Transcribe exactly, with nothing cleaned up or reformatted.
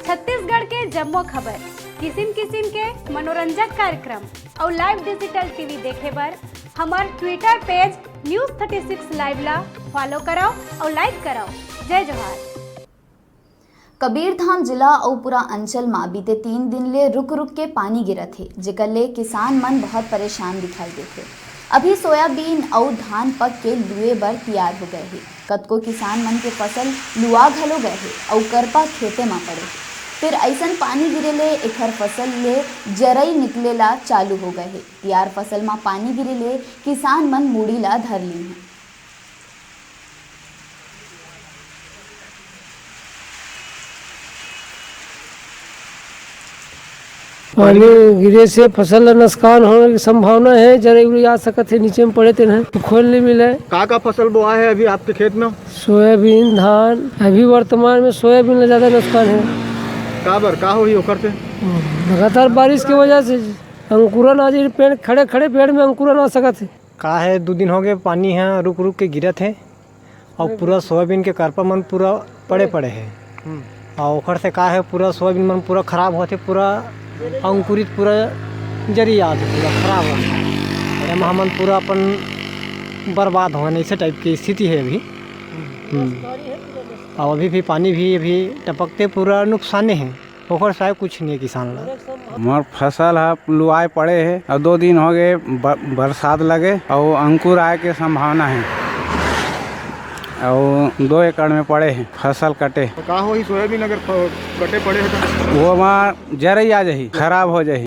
छत्तीसगढ़ के जम्मो खबर, किसिम किसिम के मनोरंजक कार्यक्रम अउ live digital T V देखे बर हमर Twitter page News thirty six Live ला follow करव अउ like करव। जय जोहार। कबीरधाम जिला अउ पूरा अंचल म बीते तीन दिन ले रुक-रुक के पानी गिरत हे, जेकर ले किसान मन बहुत परेशान दिखाई देत हे। अभी सोयाबीन अउ धान पक के लुए बर तियार हो गए हे। कतको किसान मन के फसल लुआ घलो गए हे अउ करपा खेते म पड़े हे। फेर अइसन पानी गिरे ले एखर फसल ले जरई निकले ला चालू हो गए हे। तियार फसल म पानी गिरे ले किसान मन मुड़ी ला धर लीन हे। पानी गिरे से फसल ला नुकसान होने की संभावना हे, जरई उरई आ सकत हे, नीचे में पड़े तेन ह, खोल नहीं मिले। का का फसल बोआ है अभी आपके खेत में? सोयाबीन, धान, अभी वर्तमान में सोयाबीन ला ज्यादा नुकसान हे। काबर, का होही ओकर से? लगातार बारिश की वजह से अंकुरन आ जाही, पेड़ खड़े खड़े पेड़ में अंकुरन आ सकत हे। का हे, दू दिन हो गए पानी ह रुक रुक के गिरत हे अउ पूरा सोयाबीन के करपा मन पूरा पड़े पड़े हे। हम्म। अउ ओखर से का हे, पूरा सोयाबीन मन पूरा खराब होथे, पूरा अंकुरित पूरा जरी आत हे, पूरा खराब होथे। एमा हमन पूरा अपन बर्बाद होवन, ऐसे टाइप की स्थिति हे अभी। हम्म। अउ अभी भी पानी भी अभी टपकते पूरा नुकसाने हे। ओखर सिवाय कुछ नहीं हे किसान ला। मोर फसल ह लुआए पड़े हे अउ दो दिन हो गए ब-, बरसात लगे अउ अंकुर आए के संभावना हे अउ दो एकड़ में पड़े हे फसल कटे। तो का होही सोयाबीन अगर फ-, कटे पड़े हे तो? वो वहाँ जरई आ जाही, खराब हो जाही।